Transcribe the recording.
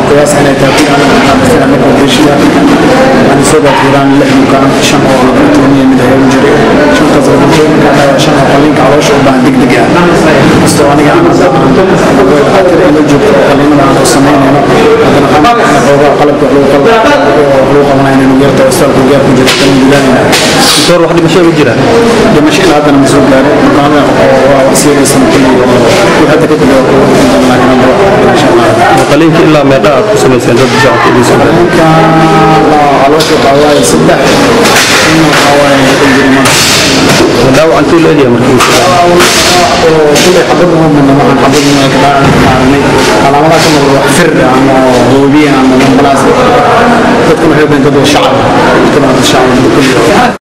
قياس على تابعين على سوبر هيران لح مكان شن oo laboratory mid ay jiray shantaas laboratory ka shan oo qalliinka caloosha u baahan degdeg ah kastoo aniga aan dhakhaatiir ay la joogto oo qalliinada aan ku samaynayno haddana qalabka xoogaa qalabka wax lagu qabanayo inuu yarta isbitaalka gaar ku jiro kan dadaalayna. Doctor, wax dhimasho ma jiraan? Dhimasho ilaa haddana ma soo gaarin. Bukaanada oo waa wax siiraysan kulli oo wixii hadda ka dambeeya waa ku doonaa, laakiin hadda wax dhimasho ma laha. Qalliinka ilaa meeqa aad ku samayseen dad shacabka idiin soo gaaray? Qalliinka caloosha waxaa waaye saddex in waxaa waaye injiri. Dhaawac intuu la egyahay markii? Oo kulli xabad uma mudna, waxaan xabad ma ka dhaacanay. Calaamadaha ka muuqda wax fir ama hoobiye ama ambalaas. Dadkuna waxay u dad shacab, dadkuna dad shacab kulli.